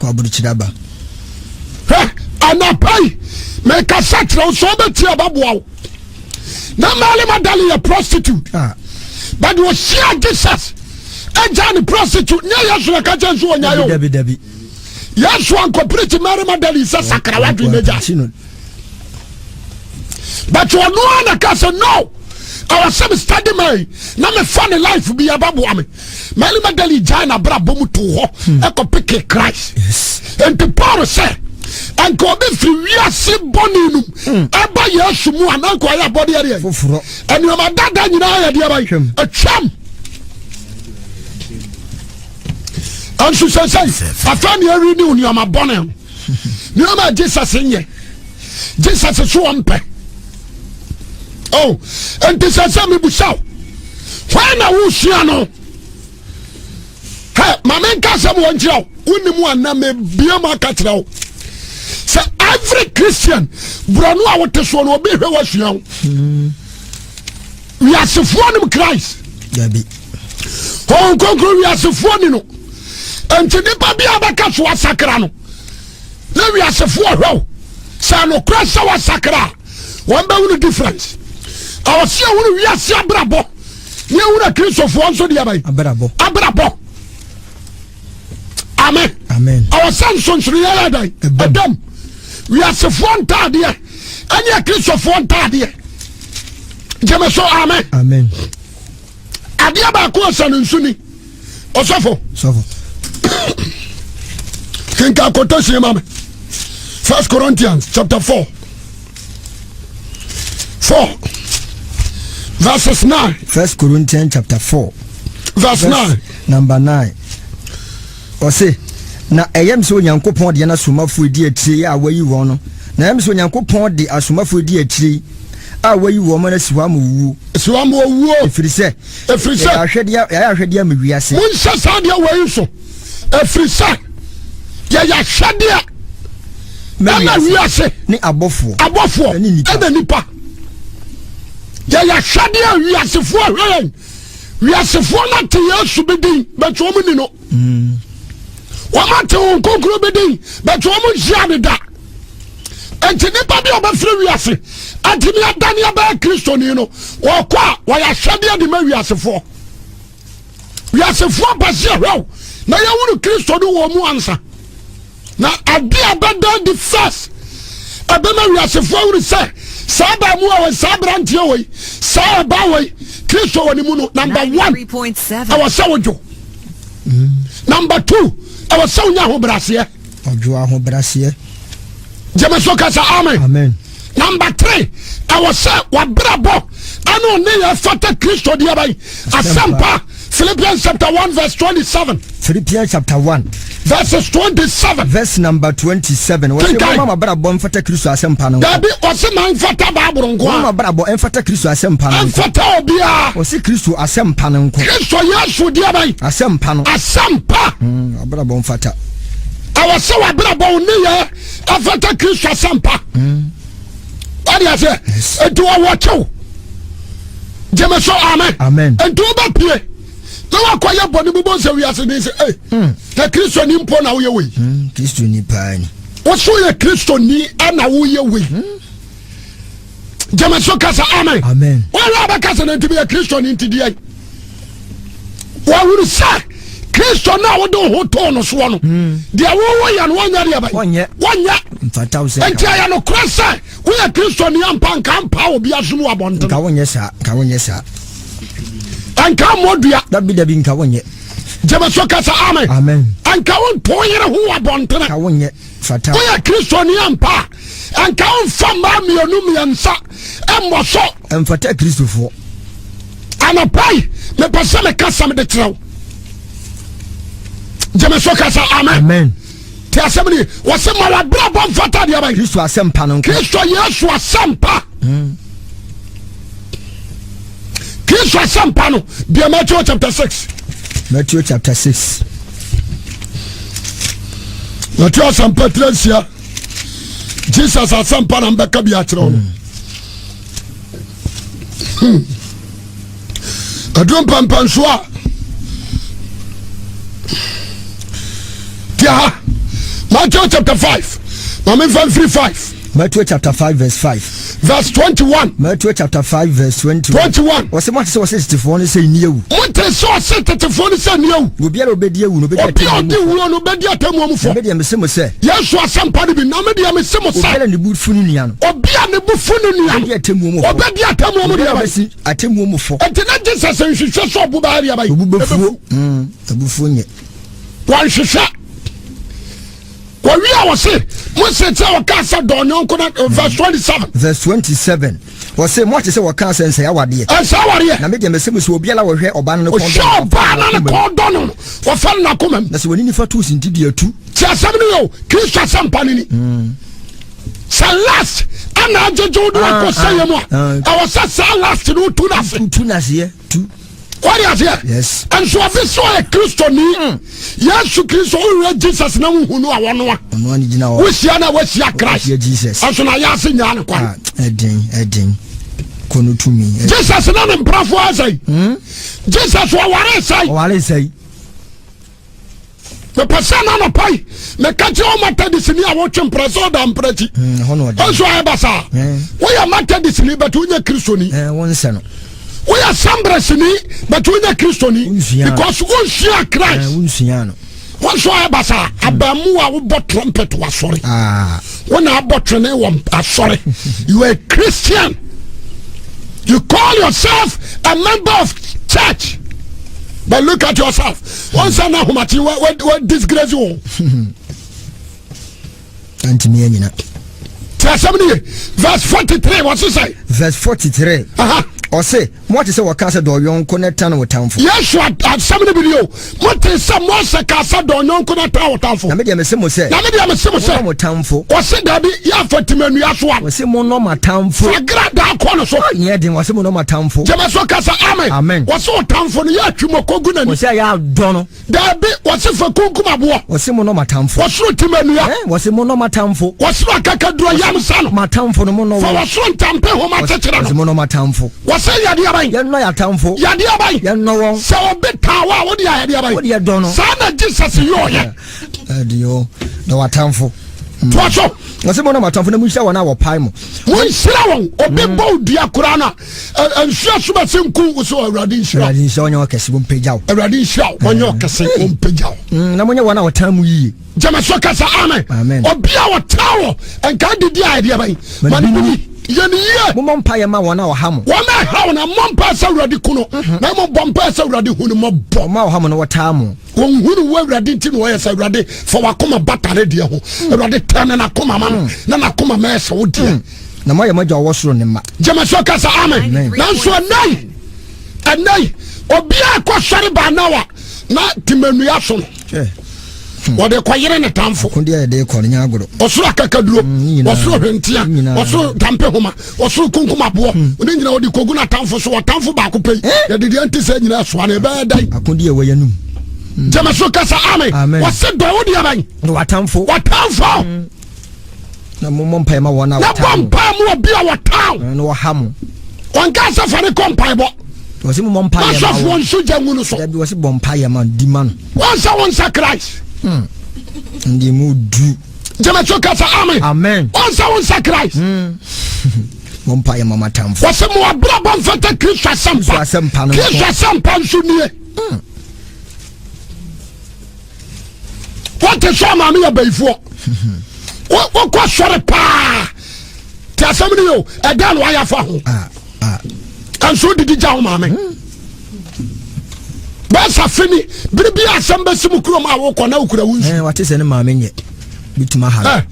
hwɛ anapa yi mekasa kyerɛ wo sɛ wobɛtie ɛbɛboa wo na Mary Magdalene yɛ prostitute ah. but ɔhyia Jesus agya ne prostitute nyɛ Yesu na ka kyɛ nso ɔnya yɛ o Yesu ankɔ preach Mary Magdalene sɛ sakra wadwene n'agya but ɔno ara na ka sɛ no ɛwɔ sɛ me study man na mefa ne life bi ɛbɛboa me Mary Magdalene gyae n'abrabɔ mu too hɔ hmm. ɛkɔ peke Christ nti Paul sɛ nka obi firi wiase bɔne no mu hmm. ɛba Yesu mu a na nka ɔyɛ abɔdeɛ deɛ nneɛma dada nyinaa yɛ deɛ bayi atwam nso sɛ sɛ afei ne ɛwi ne nneɛma bɔne no. Nneɛma a Jesus nyɛ. Jesus so ɔmpɛ. Oh, nti sɛ sɛ mebusa wo, hwan na wosua no? Hɛ, ma menka asɛm wɔ nkyerɛ wo. Wonim anna mebia mu aka kyerɛ wo. Sɛ every Christian, borɔno a wote soɔ no, obi hwɛ woasua wo. Wiasefoɔ nim Christ. Dabi. Honhom Kronkron wiasefoɔ ni no. Nti nipa bi a bɛka so asakra no, na wiasefoɔ hwɛ wo. Sɛ nokorɛ sɛ wasakra a, wɔn bɛhunu difference. Ɛwɔ sɛ yɛhunu wiase abrabɔ ne yɛhunu akristofoɔ nso deɛ bɛn? Abrabɔ. Abrabɔ. Amen. Amen. Ɛwɔ sɛ nsonsonoeɛ yɛ dɛn? Ɛdam. Wiasefoɔ ntaadeɛ ɛne akristofoɔ ntaadeɛ. Gyeme so amen. Amen. Adeɛ baako ɔsɛ no nso ni. Ɔsɔfo. Sɔfo. Kenka quotation ma me. First Corinthians chapter 4. 4 verses 9. First Corinthians chapter 4. Verse 9. Number 9. Ɔse, na ɛyɛ me sɛ Onyankopɔn de yɛn asomafoɔ edi akyire yi a wayi wɔn no, na ɛyɛ me sɛ Onyankopɔn de asomafoɔ edi akyire yi a wayi wɔn no asi hɔ ama owuo. Asi hɔ ama owuo. Ɛfiri sɛ, ɛfiri sɛ, yɛayɛ ahwɛdeɛ ama wiase. Monhyɛ saa adeɛ wei nso, ɛfiri sɛ yɛyɛ ahwɛdeɛ ama wiase ne abɔfoɔ, abɔfoɔ ɛne nipa. Yɛyɛ ahwɛdeɛ a wiasefoɔ hwɛ yɛn. Wiasefoɔ no ate Yesu bi din, bɛtɛ wɔn ni no. Wɔn ate wɔn nkonkoro bi din, bɛtɛ wɔn nhyia ne da. Nti nipa bi a ɔbɛfiri wiase atumi adane abɛyɛ Kristoni no, wɔkɔ a wɔyɛ ahwɛdeɛ de ma wiasefoɔ. Wiasefoɔ pɛ sɛ yɛhwɛ wo na yɛhunu Kristo no wɔ mu ansa. Na ade a bɛda adi first ɛbɛma wiasefoɔ ahunu sɛ saa abaamuwa wɔ saa aberanteɛ wɔ yi saa ɔbaa wɔ yi Kristo wɔ ne mu no, number one ɛwɔ sɛ wodwo. Number two ɛwɔ sɛ wonya ahobrɛaseɛ. Ɔdwo ahobrɛaseɛ. Gyeme so kasa amen. Amen. Number three ɛwɔ sɛ wabrabɔ ɛne ɔne yɛ fata Kristo deɛ bɛn asɛmpa. Philippians chapter 1 verse 27. Philippians chapter 1 verses 27. Verse number 27. Wɔse moma mabrabɔ mfata Kristo asɛmpa no. Dabi wɔse ma mfata Bible nko. Moma mabrabɔ mfata Kristo asɛmpa no. Mfata obiara. Wɔse Kristo asɛmpa no nko. Kristo Yesu deɛ bɛn. Asɛmpa no. Asɛmpa. Abrabɔ mfata. Ɛwɔ sɛ wabrabɔ wo nneyɛɛ afata Kristo asɛmpa. Wade aseɛ. Enti wɔwɔ kyɛw. Gyeme so amen. Amen. Enti wobɛpie na wakɔyɛ bɔne bobɔ sɛ wiase ne sɛ ei na Kristo ni mpo na woyɛ wei. Kristo ni paa ni. Woso yɛ Kristo ni ɛna woyɛ wei. Gyeme so kasa amen. Amen. Wɔn a bɛka sɛ na ntumi yɛ Kristo ni nti deɛ wɔhunu sɛ Kristo no a wode wo ho too no soɔ no deɛ wowo yɛ no wɔnyɛ deɛ bɛn Wɔnyɛ. wɔnyɛ. Mfata wo sɛ Nti ɛyɛ nokorɛ sɛ woyɛ Kristo ni ampa nka mpa obi asom wɔ abɔnten. Nka wonyɛ saa, nka wonyɛ saa. Nka mmɔ dua. Dabi dabi nka wonyɛ. Gyeme so kasa amen. Amen. Nka wonto yere ho wɔ abɔntene. Nka wonyɛ fata. Woyɛ Kristoni ampa a, nka womfa mmaa mmienu mmiɛnsa mmɔ so. Mfata Kristofoɔ. Anɔpa yi, mepɛ sɛ meka sɛm de kyerɛ wo. Gyeme so kasa amen. Amen. Te asɛm ni, wɔse ma wabrabɔ mfata deɛ bɛn. Kristo asɛmpa no nko. Kristo Yesu asɛmpa. Kristo asɛmpa no, bia Matthew chapter 6. Matthew chapter 6. Matthew asɛmpa tiri nsia. Jesus asɛmpa na mbɛka bi akyerɛ wo no. Aduru mpɛmpɛnso a tia ha Matthew chapter 5 ma memfa mfiri 5. Matthew chapter 5 verse 5. Verse 21. Matthew chapter 5 verse 21. 21. Wɔsɛ mo ate sɛ wɔsɛ tetefoɔ no sɛ nni awu. Mo te sɛ ɔsɛ tetefoɔ no sɛ nni awu. Na obiara a ɔbɛdi awu no ɔbɛdi Obi a atemmuo ɔdi mu fɔ. wuo no bɛdi atemmuo mu Na fɔ. me deɛ mese mo sɛ. Yesu asɛmpa no bi na me deɛ mese mo sɛ. Obiara a ne bo fu ne nua no. Obi a ne bo fu ne nua no. Ɔbɛdi atemmuo mu fɔ. Ɔbɛdi atemmuo mu Obiara deɛ a bɛn. ɔbɛsi atemmuo mu fɔ. Enti na Jesus nhwehwɛ sɛ ɔbo bɛyɛ deɛ bɛn. Obu bɛfuo. Abufuo nyɛ. Wɔnhwehwɛ. Wɔwie a wɔse, Mose sɛ ɔkaa sɛ dɔ ɔnyɔnko na verse 27. Verse 27. Wɔse moate sɛ wɔkaa sɛ nsɛe awadeɛ. Ɛnsɛe awadeɛ. Na me deɛ mese mo sɛ obiara a ɔhwɛ ɔbaa no ne kɔn dɔ no. Ɔhwɛ ɔbaa no ne kɔn dɔ no no, wɔfa no n'akoma mu. Na sɛ w'ani nifa to wo sintidua tu. Ti asɛm no yɛ o, Kristo asɛmpa no ni. Hmm. Sɛ last ɛna agyegye wo de wakɔ ah, sɛyɛ ah, mu a, ah. ɛwɔ sɛ saa last no wotu no ase. Wotu no aseɛ, tu. Wọ́n aseɛ. Yes. Nso ɔbi sɛ ɔyɛ Kristoni. Hmm. Yesu Kristo wohwɛ Jesus na wohu no a wɔnoa. Ɔnoa ne gyina hɔ. Wohyia na woahyia Christ. Wohyia Jesus. Nso na yɛ ase nyaa ne kwan. Ah, ɛden ɛden. Kɔ no tumi. Jesus na ne mprafoɔ asɛe. Hmm? Jesus ɔware sɛe. Ɔware sɛe. Mepɛ sɛ na anɔpa yi meka kyerɛ wo Methodist ni a wotwe mpra sɛ ɔda mpra akyi. Hmm, Nso ayɛ basaa. Hmm. Woyɛ Methodist ni but wonyɛ Kristoni. Wonsɛ no. Woyɛ Assemblies but wonyɛ Kristoni. Because wonsua Christ. Wonsua no. Wọ́n sọ ayɛ basaa. Hmm. Abaamu a wobɔ trumpet wɔ asɔre. Ah. Wọ́n na abɔ twene wɔ asɔre. You are a Christian. You call yourself a member of church. But look at yourself. Wọ́n sọ na ahomakye wɔ wɔ disgrace wɔn. Antumi anyina. Ti asɛm no ye. Verse 43 wɔse sɛ. Verse 43. Ɔse, moate sɛ wɔka sɛ dɔ ɔyɔnko na tan wo tamfo. Yesu asɛm no bi ni o. Mote sɛ Mose kaa sɛ dɔ ɔyɔnko na tan wo tamfo. Na me deɛ mese mo sɛ. Na me deɛ mese mo sɛ. Monnɔ mo tamfo. Ɔse dabi, yɛ afa timanua so a. Ɔse monnɔ mo atamfo. Fa gradaa kɔ no so. Nyɛ den, ɔse monnɔ mo atamfo. Gyeme so ka sɛ amen. Amen. Ɔse wo tamfo no yɛ atwimɔkɔ gu n'ani. Ɔse ayɛ adɔ no. Daabi, wɔse fa kunkum aboɔ. Wɔse mo nɔ m'atamfo. Wɔsoro timanua. Eh, wɔse mo nɔ m'atamfo. Wɔsoro akakaduro yam sa no. M'atamfo no mo nɔ wɔn. Fa wɔsoro ntampe homa kyekyere no. Wɔse mo nɔ m'atamfo. Wɔse yadeɛ bɛn. Yɛnnɔ y'atamfo. Yadeɛ bɛn. Yɛnnɔ wɔn. Sɛ obi taa wo a, wode ayɛ deɛ bɛn. Wode yɛ dɔ no. Saa na Jesus yɔɔyɛ. Ɛdeɛ o, dɔ w'atamfo. Toa so. Wɔse mo nɔ m'atamfo na monhyira wɔn a wɔpae mo. Monhyira wɔn. Obi bɔ wo dua koraa no a. Nsuo so bɛsi nku wo so Awurade nhyira. Awurade nhyira ɔnyɛ ɔkɛse wɔmpagya wo. Awurade nhyira wo ɔnyɛ ɔkɛse wɔmpagya wo. Mm, na monyɛ wɔn a wɔtan mu yie. Gyama so kasa amen. Amen. Obi a wɔtan wɔ nka didi a ɛdeɛ bɛn. Ma ne bi yɛ ne yie. Mommɔ mpaeɛ ma wɔn a wɔha mo. Wɔn a ɛha wɔn mmɔ mpaeɛ sɛ Awurade ku no. Mhm. Na mmom bɔ mpaeɛ sɛ Awurade hu no mmɔbɔ. Wɔn a wɔha mo no wɔtaa mo. Wɔn hu no wɔ Awurade nti na wɔyɛ sɛ Awurade fa wakoma bata ne deɛ ho. Mm. Awurade tɛn ne n'akoma ma no mm. na n'akoma mɛyɛ sɛ wo deɛ. Mm. Na moayɛ mo agya ɔwɔ soro ne mma. Gyeme so ka sɛ amen. Nanso ɛnɛ yi ɛnɛ yi obiara kɔ sɔre baa now a na temanua so no hmm. wɔde kɔyere ne tamfo. Ɔsoro akakaduro hmm, ɔsoro hwentea ɔsoro dampe homa ɔsoro kunkum aboɔ hmm. ne nyina wɔde kɔgu n'atamfo so ɔtamfo baako pɛ yi eh? yɛde deɛ nte sɛ nyina soa no ɛbɛyɛ dɛn. Akodeɛ wɔ yɛnum. Gyeme so ka sɛ amen. Wɔse dɔ wo deɛ bɛn. Watamfo. Watamfo. Na mommɔ mpae ma wɔn a wɔtaa mo. Na bɔ mpae ma obi a wɔtaa wo. Na wɔha mo. Wɔnka sɛ fa ne kɔ mpaebɔ. Wɔsi mo mmɔ mpae ma wɔn. Asɔfoɔ nso gya ngu no so. Dabi wɔsi bɔ mpae ma di ma no. Wɔn sɛ wɔn nsa Christ. Hmm. Ndi mu du. Gyeme so kasa amen. Amen. Wɔn sɛ wɔn nsa Christ. Hmm. Bɔ mpae ma mo atamfo. Wɔsi mo abrabɔ mfata Kristo asɛmpa. Asɛmpa no. Kristo asɛmpa nso nie. Hmm. Wɔte sɛ ɔmaame yɛ bayifoɔ. Wokɔ sɔre paa. Te asɛm no yɛ o, ɛda na wayɛ afa ho. Nso didi gya wo maame. Bɛsa fini, bere bi asɛm bɛsi mu kurom a wokɔ na wokura wo nsu. Wate sɛ ne maame nyɛ, bituma ha.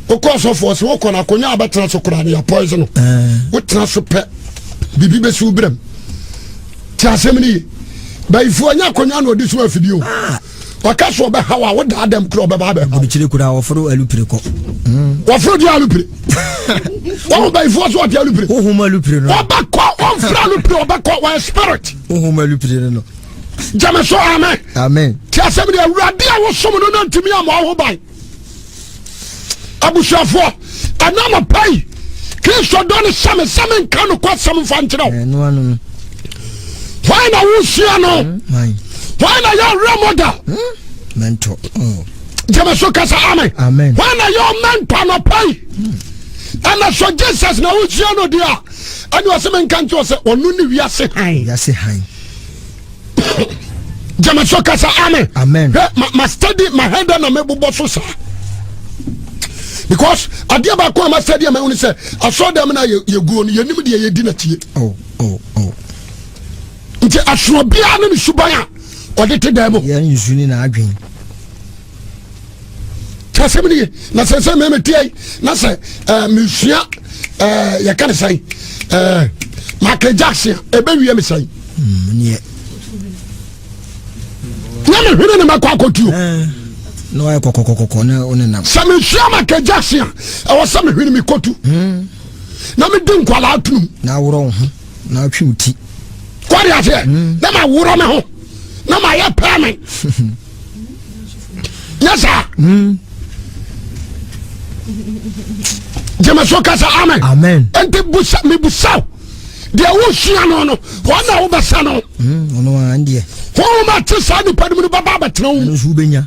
Wokɔ ɔsɔfoɔ sɛ wokɔ no akonnwa a bɛtena so koraa no yɛ poison no. Wotena so pɛ, biribi bɛsi wo berɛm. Te asɛm no ye. Bayifoɔ nyɛ akonnwa na ɔde so afidie o. Ɔka so ɔbɛha wo a wodaa dɛm kura ɔbɛba abɛha wo. Aburukyire kura wɔforo alupire kɔ. Wɔforo deɛ alupire. Wɔn bayifoɔ so ɔde alupire. Wohum alupire no. Ɔbɛkɔ ɔnfiri alupire ɔbɛkɔ wɔyɛ spirit. Wohum alupire no no. Gyeme so amen. Amen. Te asɛm deɛ awurade a wosom no no ntumi ama wo ho ban. Abusuafoɔ ɛna anɔpa yi Kristo dɔ no hyɛ me sɛ menka nokwasɛm mfa nkyerɛ wo. Hwan na wosua no? Hmm, Hwan na yɛ role model? Hmm, mentor. Oh. Gyeme so kasa amen. Amen. Hwan na yɛ mentor anɔpa yi? Hmm. Ɛna so Jesus na wosua no deɛ a ɛne ɔsɛ menka nkyerɛ sɛ ɔno ne wiase hann. Wiase hann. Gyeme so kasa amen. Amen. Hwɛ ma ma study ma head na me bobɔ so saa. Because adeɛ baako a ma study a ma ehunu sɛ asɔrɔ dɛm na yɛ yɛ guo no yɛnim deɛ yɛdi n'akyie. Oh oh oh. Nti asono biara ne ne suban a ɔde te dan mu. Yɛn nsu ne n'adwen. Kyɛ asɛm no ye na sɛ sɛ mɛmɛ tia yi na sɛ ɛɛ mesua ɛɛ yɛka ne sɛn. eh, Michael Jackson ɛbɛwie me sɛn hmm, na mehwene ne mɛkɔ akɔtuo eh, na wayɛ kɔkɔkɔkɔkɔ na wo nenam sɛ mehyia Michael Jackson a ɛwɔ sɛ mehwene mekɔtu hmm. na medi nkwalaa tunum na aworɔ wo ho na atwe wo ti kɔde aseɛ hmm. na maworɔ me ho na mayɛ pɛɛ me nyɛ saa hmm. gyeme so kasa amen amen nti busa mebusa deɛ wosua no no wɔn na wobɛsa no hmm, ɔno a ndeɛ honhom a te saa nipa no mu no bɛba abɛtena wo mu nso wobɛnya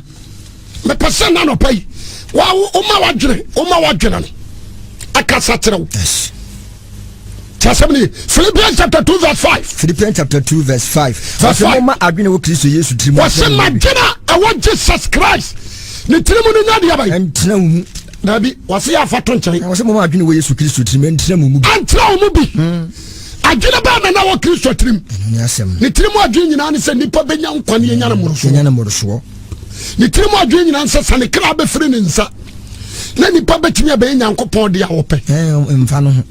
mepɛ sɛ nna nɔpa yi woma wadwene woma wadwene no akasa kyerɛ wo yes Ti asɛm ni Philippians chapter 2 verse 5. Philippians chapter 2 verse 5. Verse 5. Wɔsɛ adwene wɔ Kristo Yesu tirim. Wɔsɛ ma adwene a ɛwɔ Jesus Christ ne tirim no nya deɛ bɛyɛ. Ɛntena wo mu. Dabi wɔsɛ yɛ afa to nkyɛn. Wɔsɛ mo ma adwene wɔ Yesu Kristo tirim ɛntena mo mu bi. Ɛntena wo mu bi. Hmm. Adwene bɛɛ na na wɔ Kristo tirim. Ne tirim adwene nyinaa ne sɛ nipa bɛnya nkwa ne yɛnya no mmorosoɔ. Yɛnya no mmorosoɔ. Ne tirim adwene nyinaa ne sɛ sɛ ne kra bɛfiri ne nsa. na nipa bɛtumi abɛyɛ nyankopɔn deɛ a wɔpɛ mfa no ho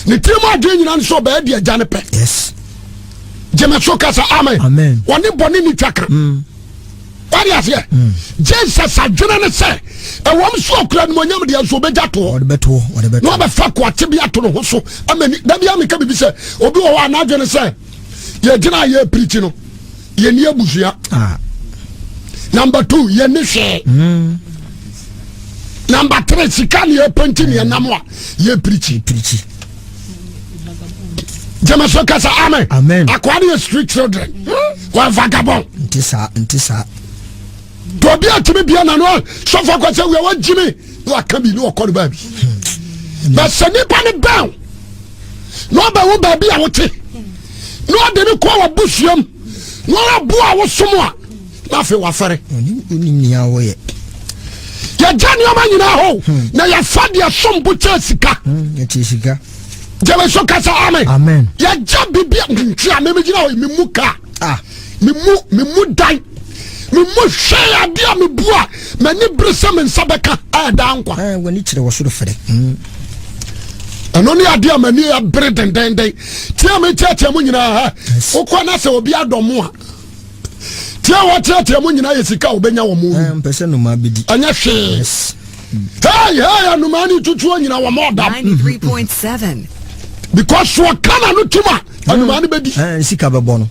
ne tirim adwene nyina no sɛ ɔbɛyɛ deɛ agya no pɛ yes gyeme so ka sɛ amen wɔne bɔne ne twa ka mm. wade aseɛ mm. Jesus adwene ne sɛ ɛwɔm so ɔkura animonyam deɛ nso ɔbɛgya toɔ na ɔbɛfa koate bi ato ne ho so ama ni da bia meka biribi sɛ obi wɔ hɔ a n'adwene sɛ yɛgyina a yɛpirikyi no yɛni abusua ah. number two yɛni hwee mm. number three sika ne yɛpɛnti ne yɛnam a yɛpirikyi gyeme so kasa amen amen akoa ne yɛ street children wɔn vagabond nti saa nti saa to obi atumi bia nano a sɔfo akɔ sɛ wia wagyimi na waka bi ne wɔkɔ no baabi hmm. bɛsɛ nipa ne bɛn na ɔbɛwo baabi a wote na ɔde ne kɔ w'abusuam na ɔboa wo som a na afei wafɛre yɛgya nneɛma nyinaa hɔ hmm. na yɛfa deɛ som bo kyɛ sika hmm, gyeme so kasa amen yɛgya biribi ntwe a memegyina hɔ memu kaa ah. memu memu dan memu hwɛ adeɛ a mebu a m'ani bere sɛ me nsa bɛka ɛɛda nkwa eh, w'ani kyerɛ wɔ soro frɛ hmm. ɛno ne adeɛ a m'ani abere dendenden tia me teatea mu nyinaa ha wokɔ na sɛ obi adɔ mo a tia wɔteatea mu nyinaa yɛ sika a wobɛnya wɔ mo eh, mpɛ sɛ nnomaa bɛdi ɛnyɛ hwee hey hey anomaa ne tutuo nyina wɔ mɔ ɔdam 93.7 because wɔka na no tum a anomaa no bɛdi eh, sika bɛbɔ no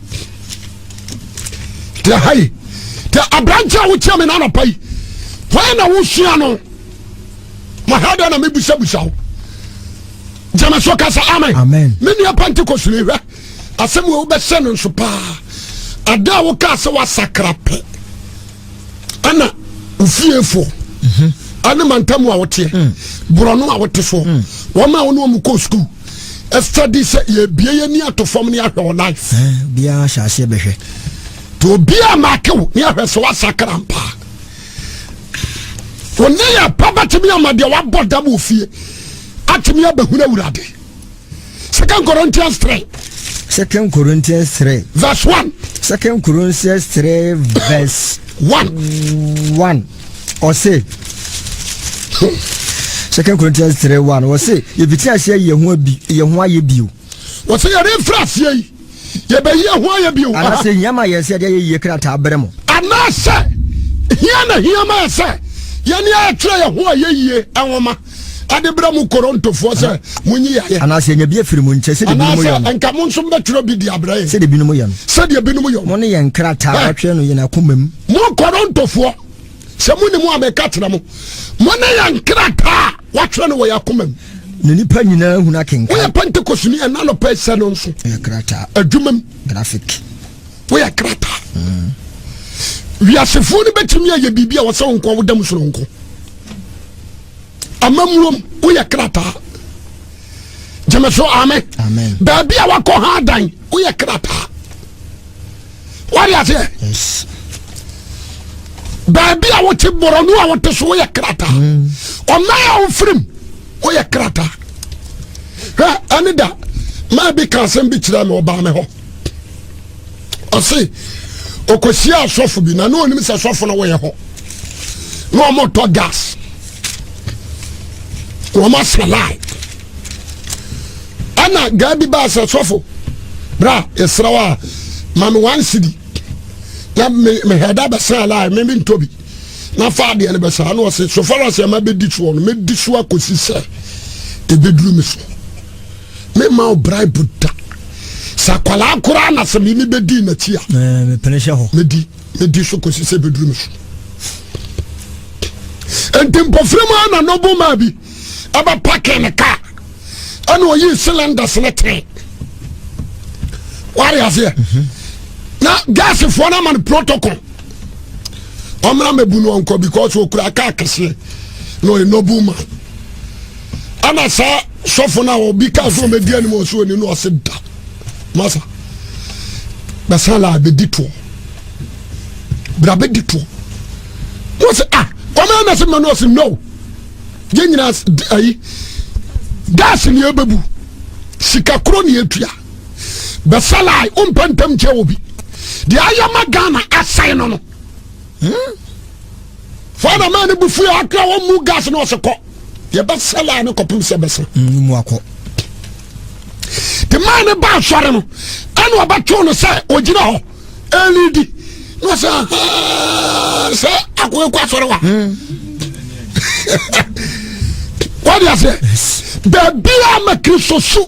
te ha yi te aberante a wokyia me no anɔpa yi hwan na wosua no maha dɛ na mebusabusa wo gyeme so ka sɛ amen amen me nua pentecost ne hwɛ asɛm wɔ wobɛhyɛ no nso paa ada a wokaa sɛ woasakra pɛ ɛna ofiefoɔ mhm. ɛne mantam a woteɛ mm. borɔno a wote soɔ mm. wɔn a wɔne wɔn kɔ sukuu ɛsɛde sɛ yɛbie yɛ ni ato fam ne ahwɛ wɔ life eh, biara hyɛ aseɛ bɛhwɛ nti obiara maake wo ne ahwɛ sɛ woasakra mpaa wo ne yɛ pa bɛtumi ama deɛ wabɔ dam wɔ fie atumi abɛhunu awurade Second Corinthians 3. Second Corinthians 3. Verse 1. Second Corinthians 3 verse 1. 1. Ɔse. Second Corinthians 3 1. Ɔse yɛfiti aseɛ yɛ ho abi yɛ ho ayɛ bio. Ɔse yɛde mfiri aseɛ yi yɛbɛyi ɛho ayɛ bio. Anaasɛ hia ma yɛn sɛ yɛde ayɛ yie krataa brɛ mo. Anaasɛ hia na hia ma yɛ sɛ yɛne ayɛtwerɛ yɛ ho ayɛ yie nwoma ɛde brɛ mo Korintofoɔ sɛ monyi yɛ ayɛ. Anaasɛ yɛnya bi afiri mo nkyɛn sɛdeɛ binom yɛ no. Anaasɛ nka mo nso mbɛtwerɛ bi de abrɛ yɛn. Sɛdeɛ binom yɛ no. Sɛdeɛ binom yɛ no. Mo ne yɛn krataa wɔatwerɛ no yɛn akoma mu. Mo Korintofoɔ sɛ mo ne mu a meka kyerɛ mo mo ne yɛn krataa wɔatwerɛ no wɔ yɛn akoma mu. Na nipa nyinaa hunu akenkan. Woyɛ Pentekostni ɛna nɔpɛ sɛ no nso. Ɛyɛ krataa. Adwuma mu. Graphic. Woyɛ krataa. Mm. Wiasefoɔ no bɛtumi ayɛ biribi a wɔsɛ wo nko woda mu soronko. Amammuom woyɛ krataa. Gyeme so amen. Amen. Baabi a wakɔ ha dan woyɛ krataa. Wade aseɛ. Yes. Baabi a wote borɔno a wote so woyɛ krataa. Mm. Ɔman a wofirim woyɛ krataa. Hwɛ ɛne da maa bi ka asɛm bi kyerɛ me ɔbaa me hɔ. Ɔse ɔkɔhyia asɔfo bi na ne ɔnim sɛ sɔfo no wɔyɛ hɔ na wɔtɔ gas wɔn asa line. Ɛna gaa bi baa sɛ sɔfo bra yɛsrɛ wo a ma me one cedi na me mehwɛ da bɛsɛn ala me me ntɔ bi na fa adeɛ no bɛsɛn ano ɔse so far as ɛma bɛdi soɔ no mɛdi so akɔsi sɛ ɛbɛduru me so mema wo bribe da sɛ akwalaa koraa na sɛ meme bɛdi n'akyi a mepene hyɛ hɔ mɛdi mɛdi so kɔsi sɛ ɛbɛduru me so nti mpɔfiri mu a na noble maa bi ɛbɛpake ne kaa ɛna ɔyii cylinders ne tee ware aseɛ mhm. na gasfoɔ no ama no protocol ɔmmra mɛbu no ɔnkɔ because ɔkura kaa kɛseɛ na ɔyɛ noble man ɛna saa sɔfo no a ɔbi kaa sɛ ɔmɛdi anim ɔsɛ ɔni no ɔse da masa bɛsa la bɛdi toɔ bra bɛdi toɔ na ɔsɛ ah ɔmɛ na sɛ ma no ɔse no yɛn nyinaa ayi gas ni ebebu sika koro ni etua bɛsɛlai wompɛ ntɛm kyɛ obi deɛ ayɛ ma Ghana asɛe no no hmm? fana maa ne bufu yɛ akra wɔn mu gas na ɔsɛ kɔ yɛbɛsɛlai no kɔpem sɛ bɛsɛ hmm, mu akɔ te maa ne ba asɔre no ɛna ɔbɛtoo no sɛ ogyina hɔ ɛlidi na ɔsɛ sɛ akoe kɔ asɔre wa hmm. wọ́n di aseɛ baabi a ma kristo su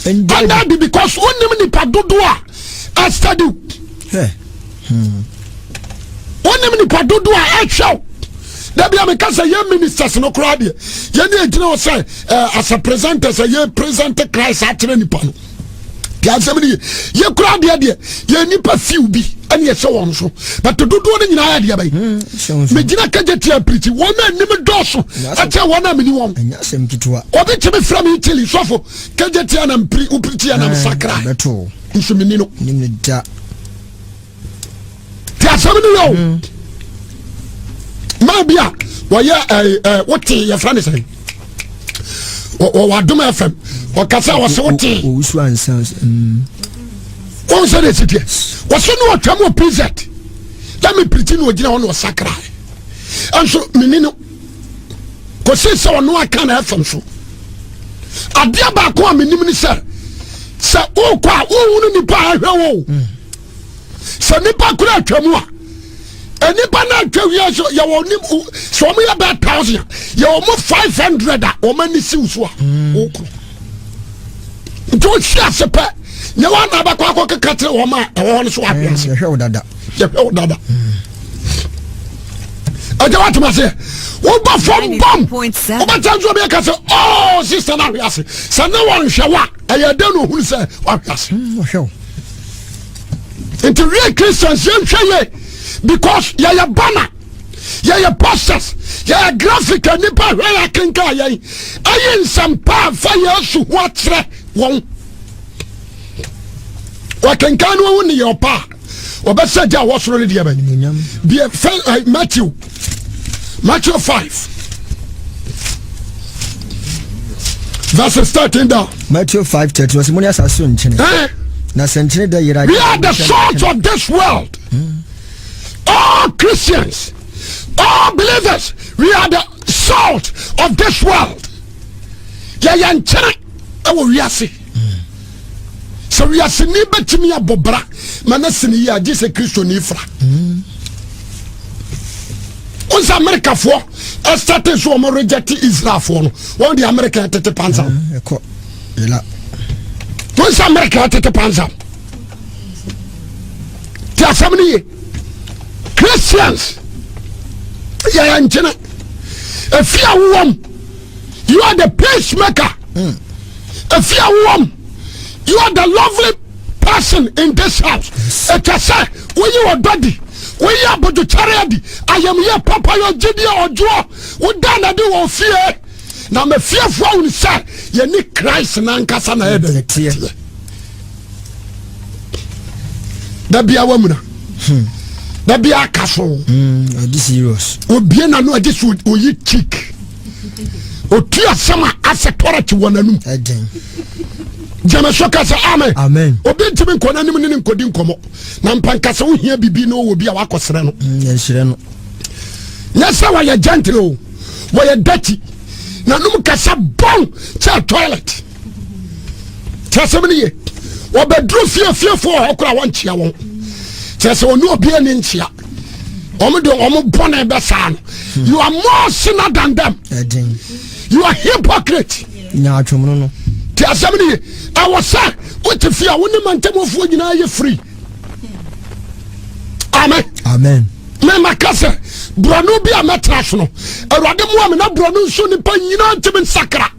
ɛnna di because wonim nipa dodoɔ a ɛsɛdi hmm. wonim nipa dodoɔ a ɛhwɛ wo dabi a meka sɛ yɛ ministers no koraa deɛ yɛne ɛgyina hɔ sɛ eh, as a presenter sɛ yɛ present Christ akyerɛ nipa no Ti asɛm no ye. Yɛ kura adeɛ deɛ, yɛ nipa few bi ɛne ɛhyɛ wɔn so. But dodoɔ no nyinaa yɛ adeɛ bɛyi. Hmm, Megyina kagye tia pirikyi, wɔn a anim dɔɔso ɛkyɛ wɔn a meni wɔn. Obi tumi frɛ me Italy sɔfo, kagye tia na mpiri, wopirikyi yɛ nam eh, sakra. Nso meni no. Ti asɛm no yɛ o. Hmm. Maa bi a wɔyɛ ɛɛ ɛɛ wote yɛfrɛ ne sɛn wɔwɔ adom fm ɔkasa wɔsɛ wote owusu ansa mm. wɔn sɛ de si teɛ wɔsɛ ne ɔtwam wɔ pz na mepirikyi na ɔgyina hɔ na ɔsakra ɛnso meni no kɔsi sɛ ɔno aka na fm so adeɛ baako a menim ne sɛ sɛ wokɔ a wohunu nipa a ɛhwɛ wo mm. sɛ nipa koro atwa mu a nipa no atwa wia so yɛwɔ nim sɛ wɔn yɛ bɛɛ thousand yɛwɔ mo 500 a wɔn ani siw so a mm. wokoro nti wohwe ase pɛ nyɛ wɔn na abɛkɔ akɔ keka kyerɛ wɔn a ɛwɔ hɔ no so ahwe ase yɛhwɛ wo dada yɛhwɛ wo dada ɛgya watoma seɛ wobɔ fam bam wobɛkyɛ nso obi aka sɛ ɔɔ sista no ahwe ase sɛ ne wɔnhwɛ wo a ɛyɛ dɛn na ohunu sɛ wahwe ase hmm, nti we Christians yɛnhwɛ yie because yɛyɛ banner yɛyɛ posters yɛyɛ graphic a nipa hwɛ yɛ akenkan yɛn ɛyɛ nsɛmpa a fa Yesu ho akyerɛ wɔn wɔkenkan no ohun ne yɛ ɔpa a wɔbɛsɛ gya a wɔsoro no deɛ bɛn deɛ fɛ eh, Matthew Matthew 5 verses 13 down. Matthew 5 13 ɔsɛ mo ne asase so nkyene. Eh? Na sɛ nkyene dɛ yera. We are the salt of this world. Mm. All Christians, all believers, we are the salt of this world. Yɛyɛ nkyene ɛwɔ wiase. Sɛ wiaseni bɛtumi abɔ bra ma no sene yie a, gye sɛ Kristoni fra. Wo sɛ Amerikafoɔ ɛsɛte so wɔn reject Israelfoɔ no, wɔn de Amerika tete pansam. Wo sɛ Amerika tete pansam. Ti asɛm no ye. Christians yɛyɛ nkyene. Efi a wowɔ You are the peacemaker. Mm. If you are warm, you are the lovely person in this house. Ɛtwa sɛ woyi ɔdɔ di, woyi abodwokyɛre adi, ayamyɛ papayɔ, gyidie, ɔdwoɔ, woda na de wɔ fie. Na ma fiefoɔ ahunu sɛ yɛne Christ n'ankasa na ɛyɛ dɛ teɛ. Da bia wamuna. Hmm. Da bia aka so. Hmm, Obie na no agye so oyi cheek. Otu asɛm a asɛ tɔrɛt wɔ n'anum. Gyeme so ka sɛ amen. Obi ntumi nkɔ n'anim ne ne nkɔdi nkɔmmɔ. Na mpa nka sɛ wohia biribi na ɔwɔ bi a wakɔsrɛ no. Mm, Nyɛ sɛ wɔyɛ gentle o, wɔyɛ dirty. N'anum kasa bɔn kyɛ toilet. Kyerɛ sɛm no ye. Wɔbɛduru fie fiefoɔ wɔ hɔ koraa wɔnkyea wɔn. Kyerɛ sɛ ɔne obi ani nkyea. Wɔn de wɔn bɔne bɛsaa no. You are more sinner than them. You are hypocrite. Nyaatwom no no. Te asɛm no ye. Ɛwɔ sɛ wote fie a wo ne mantamufoɔ nyinaa yɛ free. Amen. Amen. Mema ka sɛ borɔno bi a mɛtena so no Awurade mmoa me na borɔno nso nipa nyinaa ntumi nsakra.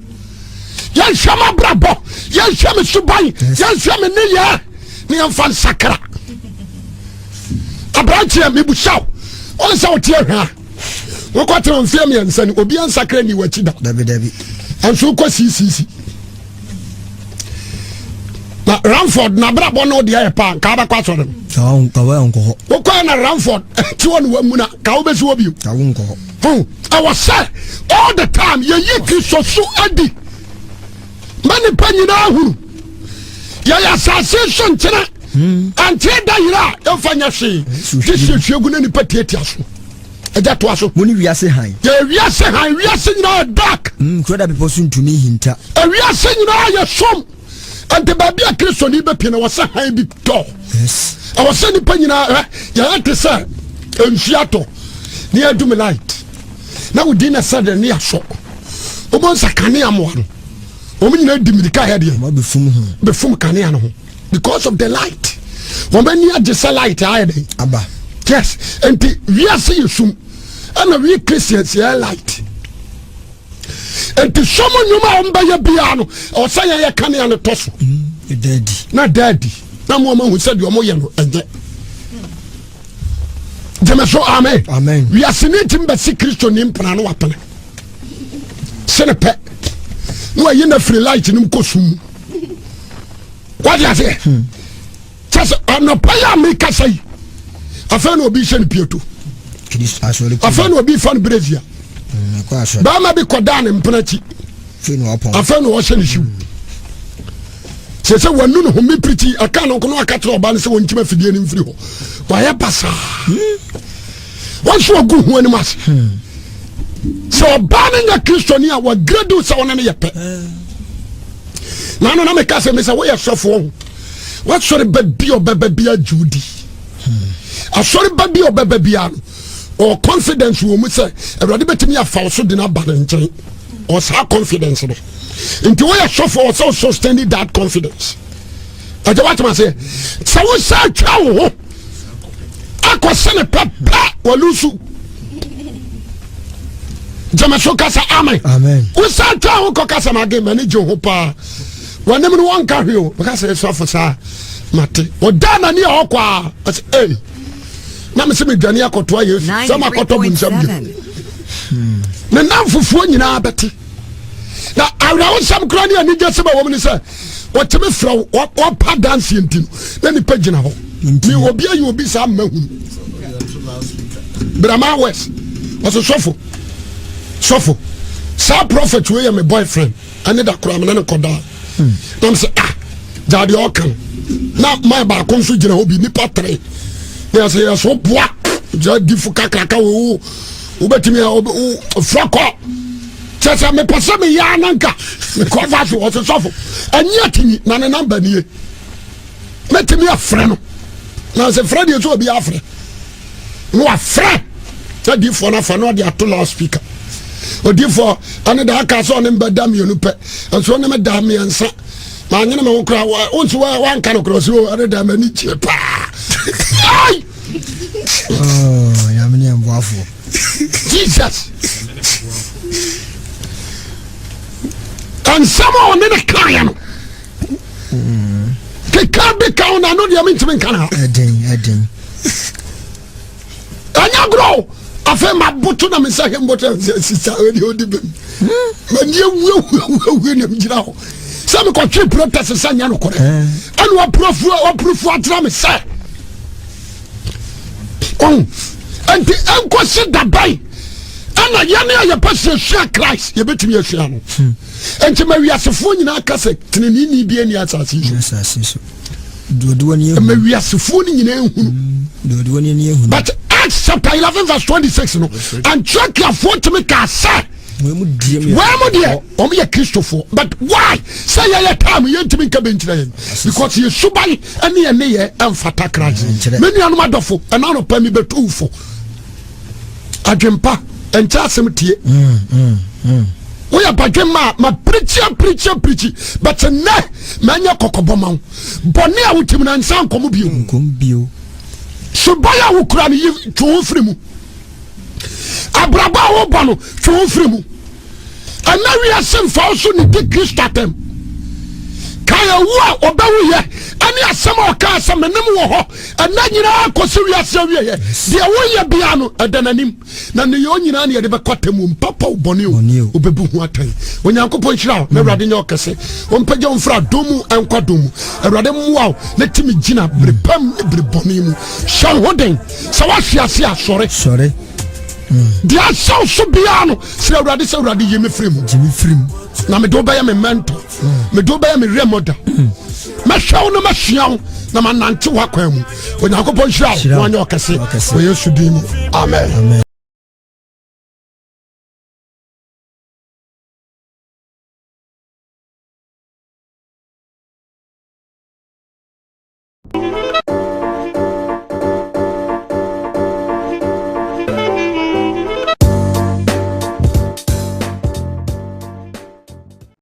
Yɛnhwɛ m'abrabɔ, yɛnhwɛ me suban, yɛnhwɛ me nneyɛɛ ne yɛmfa nsakra. Aberanteɛ mebusa wo, ɔne sɛ wote ahwɛ a wokɔtena mfeɛ mmiɛnsa ni obi ansakra ni w'akyi da. Dabi dabi. Ɛnso wokɔ siisisi. Na Ramford n'abrabɔ no deɛ yɛ paa nka wobɛkɔ asɔre no. Wokɔɛ na Ramford te hɔ ne wamuna ka wobɛsi hɔ bio. Ɛwɔ sɛ all the time yɛyi Kristo so adi ma nipa nyinaa hunu yɛyɛ asase so nkyene hmm. ankyene da yera a yɛmfa nyɛ hwee gye sɛ hwie gu na nipa tiatia so ɛgya toa so. Mo ne wiase hann. Yɛ wiase hann, wiase nyinaa yɛ dark. Mm, kuro da bepɔ so ntumi nhinta. Wiase nyinaa yɛ sum. Nti baabi a Kristoni bɛpie no, ɛwɔ sɛ hann bi tɔ. Yes. Ɛwɔ sɛ nipa nyinaa ɛ yɛyɛ te sɛ nsuo atɔ ne yɛadum light na wodi na sɛ de ne asɔ. Wobɔ nsa kanea mmoa no. Wɔn nyinaa di mirika yɛ deɛ. Wɔn abɛfum ho. Bɛfum kanea no ho. Because of the light. Wɔn ani agye sɛ light ayɛ dɛn. Aba. Yes. Nti wiase yɛ sum. Ɛna we Christians yɛ light. Nti sum nnwuma a wɔn bɛyɛ biara no, ɛwɔ sɛ yɛyɛ kanea no tɔ so. Mm, na daadi. Na mo wɔn ahu sɛ deɛ wɔn yɛ no ɛnyɛ. Gyeme so amen. Amen. Wiase ne ntumi bɛsi Kristo ne mpena no wapene. Sene pɛ. Na wayi na firi light no mu kɔ sum mu. Wade aseɛ. Hmm. Kyɛ sɛ anɔpa yi a mekasa yi afei na obi hyɛ no pieto. Afei na obi fa no brezia. Hmm, Bɛrima bi kɔdaa ne mpena akyi. Afei na ɔhyɛ ne hyiw. Hmm. Sɛ sɛ wanu ne ho me pirikyi aka no nko no aka kyerɛ ɔba no sɛ wɔnkyim afidie no mfiri hɔ. Wayɛ basaa. Wɔn nso wɔgu ho anim ase. Sɛ ɔbaa no nyɛ Kristoni a wɔgrade sɛ wɔne no yɛ pɛ. Na ano na meka sɛ mesɛ woyɛ sɔfoɔ ho. Wasɔre ba bi ɔbɛba bi agye wo di. Asɔre ba bi ɔbɛba bi ano. Ɔwɔ confidence wɔ mu sɛ Awurade bɛtumi afa wo so de no aba ne nkyɛn. Ɔwɔ saa confidence no. Nti woyɛ sɔfoɔ wɔ sɛ wo sustain that confidence. Ɛgye woatema aseɛ. Sɛ wo sɛ atwa wo ho akɔ sɛ ne pɛpɛ walusu. Gyeme so kasa amen. Wo sɛ atwa wo ho kɔ kasa ma de m'ani gye ho paa. Wɔnim no wɔnka hwee o. Meka sɛ sɔfo saa mate. Ɔda n'ani a ɔkɔ a ɔsɛ ei. Na me sɛ medwane akɔtoa Yesu sɛ makɔtɔ bu nsɛm bio. Ne namfofoɔ nyinaa bɛte. Na awerɛhosɛm koraa ne anigye sɛm a wɔm ne sɛ wɔtumi frɛ wo wɔpa danseɛ nti no na nipa gyina hɔ. Me obi ayi obi saa mma hunu. Brahma West ɔsɛ sɔfo sɔfo saa prophet wei yɛ me boyfriend. Ɛne da koraa mene no kɔdaa na mesɛ ah gyaa deɛ ɔka no na man baako nso gyina hɔ bi nipa tere na yɛsɛ yɛsɛ woboa gya difo kakraka wo wobɛtumi a frɛ kɔ kyɛ sɛ mepɛ sɛ meyɛ ananka mekɔfa so ɔsɛ sɔfo ɛnyɛ atumi na ne namba nie mɛtumi afrɛ no na sɛ frɛ deɛ sɛ obi afrɛ na wafrɛ sɛ diifoɔ no afa na ɔde ato loud speaker odiifoɔ ɛne da aka sɛ ɔne mbɛda mmienu pɛ nso ɔne me da mmiɛnsa maanyene me ho koraa wo nso wanka no koraa sɛ ɛne da m'ani gye paa ai oh, nyame ne mboafoɔ jesus nsɛm a ɔne ne kaeɛ no keka bi ka ho na ɛno deɛ mentumi nka no ha ɛden ɛden ɛnyɛ agorɔ afei maboto na mesɛ he mboto sisa ɛdeɛ ɔdi bɛm mani awuawuawuawie na megyina hɔ sɛ mekɔtwe protest sɛ nyɛ nokorɛ ɛne wapurofu akyerɛ me sɛ ɔhu nti ɛnkɔsi dabɛn ɛna yɛne a yɛpɛ sɛ yɛsua Christ yɛbɛtumi asua no hmm. Enti ma wiasefoɔ nyinaa ka sɛ teneneeni bi ani asase yi so. Ma wiasefoɔ no nyinaa nhunu. Hmm, But Acts chapter 11 verse 26 no, Antiochiafoɔ tumi kaa sɛ. Wei mu deɛ wɔn yɛ Kristofoɔ but why sɛ yɛyɛ time yɛntumi nka bɛnkyerɛ yɛn because yɛ suban ne yɛ nneyɛ ɛmfata Christ. Me nuanom adɔfo ɛna anɔpa mi bɛtu wo fo adwempa ɛnkyɛ asɛm tie. Mm, mm, mm. Woyɛ badwemma a ma pirikyi apirikyi apirikyi but nnɛ manyɛ kɔkɔbɔ ma wo bɔne a wotim no nsa nkɔm bio. Suban a wokura no yi twe wo firi mu. Abrabɔ a wobɔ no twe wo firi mu. Ɛna wiase mfa wo so ne di Kristo atɛm. Kae awu a ɔbɛwuyɛ ɛne asɛm a ɔkaa sɛ menem wɔ hɔ ɛna nyinaa kɔsi wiase awieɛ. Deɛ woyɛ bia no ɛda n'anim na nneyɛɛ nyinaa ne yɛde bɛkɔ atemmuo mu papa o bɔne o wobɛbu ho atɛn. Onyankopɔn nhyira wo na Awurade nyɛ ɔkɛse. Ɔmpagya wo mfiri adom mu ɛnkɔ adom mu. Awurade mmoa wo na tumi gyina bere pam ne bere bɔne mu. Hyɛ wo ho den. Sɛ woahwe ase a sɔre. Sɔre. Deɛ ahyɛ wo so biara no srɛ Awurade sɛ Awurade yi me firi mu. Gye me firi mu. Na mede wo bɛyɛ me mentor. Mede wo bɛyɛ me role model. Mɛhwɛ wo na masua wo na manante w'akwan mu. Onyankopɔn nhyira wo na wanyɛ ɔkɛse wɔ Yesu din mu. Amen. Amen.